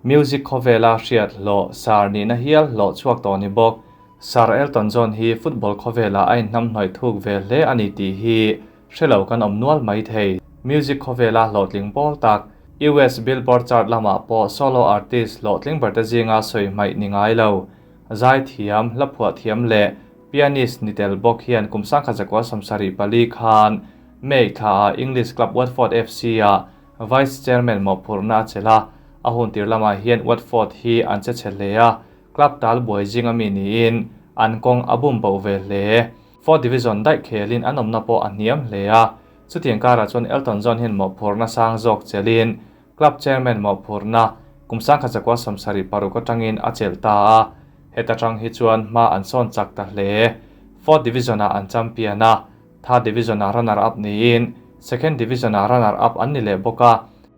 Music khawvela hriat hlawh Sir nihna hial hlawh chhuak tawh ni bawk. Sir Elton John hi football khawvelah a inhnamhnawih thuk ve hle a ni tih hi hre lo kan awm nual mai thei. Music khawvela hlawhtling pawl tak, US Billboard chart lamah pawh solo artist hlawhtling berte zinga sawi hmaih ni ngai lo. Zaithiam, hlaphuah thiam leh pianist ni tel bawk hian kum 1974 khan May thlaah English club Watford FC-ah Vice Chairman mawhphurhna a chelh a, a hun tir lamah hian Watford hi an che chhe hle a, club tal buai zinga mi niin an kawng a bum boh ve hle. Fourth Division daih khelin an awmna pawh a hniam hle a, chutiang karah chuan Elton John hian mawhphurhna sang zawk chelhin club chairman mawhphurhna kum 1976 atangin a chelh ta a, heta tang hi chuan hma an sawn chak ta hle. Fourth Division-ah an champion a. Third Division-ah runner up niin Second Division-ah runner up an ni leh bawk a,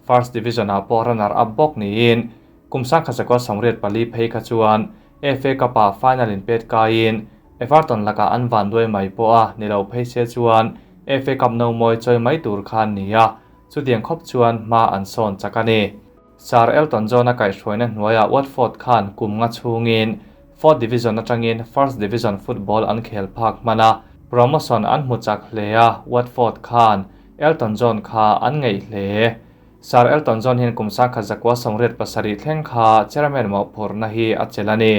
First Division-ah pawh runner up bawk niin kum 1984 phei kha chuan FA Cup-ah final in pet kaiin Everton lakah an van duai mai pawh a ni lo phei se chuan FA Cup no mawi chawi mai tur kha an ni a, chutiang khawp chuan hma an sawn chak a ni. Sir Elton John-a kaihhruaina hnuaiah Watford khan kum nga chhungin Fourth Division atangin First Division football an khel phak hman a, promotion an hmu chak hle a, Watford khan Elton John kha an ngeih hle. Sir Elton John hian kum 1987 thleng kha chairman mawhphurhna hi a chelh a ni.